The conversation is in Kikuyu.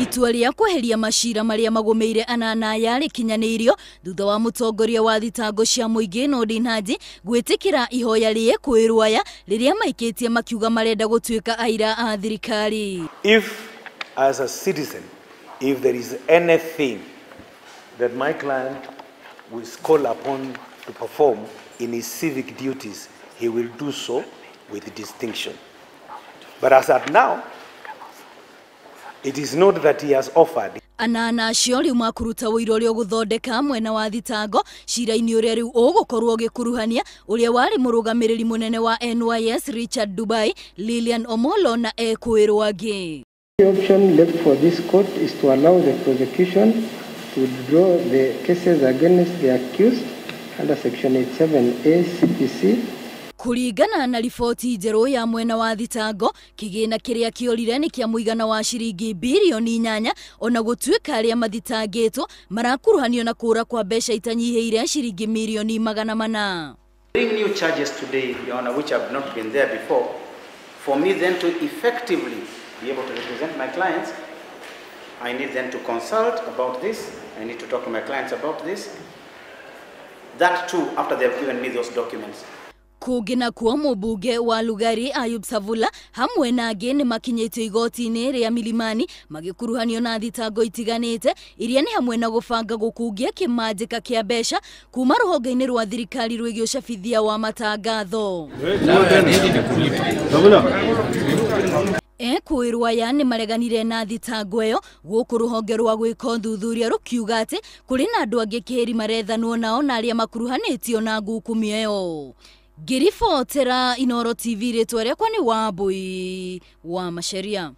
Itua rĩa kweheria macira marĩa magũmĩire anana aya rĩkinyanĩirio thutha wa mũtongoria wa thitango cia mũingĩ Nordin Haji gwĩtĩkĩra ihoya rĩe kwĩrwo aya rĩrĩa maikĩtie makiuga marenda gũtuĩka aira a thirikari. If as a citizen, if there is anything that my client was called upon to perform in his civic duties, he will do so with distinction. But as at now, it is not that he has offered. Anana acio rĩu makũruta ũira ũrĩa ũgũthondeka mwena wa thitango cira-inĩ ũrĩa rĩu ũgũkorwo ũgĩkuruhania ũrĩa warĩ mũrũgamĩrĩri mũnene wa NYS Richard Dubai, Lilian Omolo na ekũĩrwo angĩ. The option left for this court is to allow the prosecution to withdraw the cases against the accused under section 87A CPC. Kũringana na riboti njerũ ya mwena wa thitango, kĩgĩna kĩrĩa kĩorire nĩ kĩa mũigana wa ciringi birioni 8 ona gũtuĩka arĩa mathitangĩtwo marakuruhanio na kũra kwa mbeca itanyihĩire ciringi mirioni 400. Bring new charges today, Your Honor, which have not been there before, for me then to effectively be able to represent my clients, I need then to consult about this, I need to talk to my clients about this, that too after they have given me those documents. Kũngĩ nakuo mũmbunge wa Lugari Ayub Savula hamwe na angĩ nĩ makinyĩtio igoti-inĩ rĩa Milimani magĩkuruhanio na thitango itiganĩte iria nĩ hamwe na gũbanga gũkungia kĩmanjĩka kĩa mbeca kuma rũhonge-inĩ rwa thirikari rwĩgiĩ ũcabithia wa matangatho. Ekwĩrwo aya nĩ mareganire na thitango ĩyo gũkũ rũhonge rwa gwĩka ũthuthuria rũkiuga atĩ kũrĩ na andũ angĩ kĩhĩri marethanwo nao na arĩa makuruhanĩtio na ngukumio ĩyo. Ngĩribotera Inooro TV rĩtwa rĩakwa nĩ Wambui wa Macharia.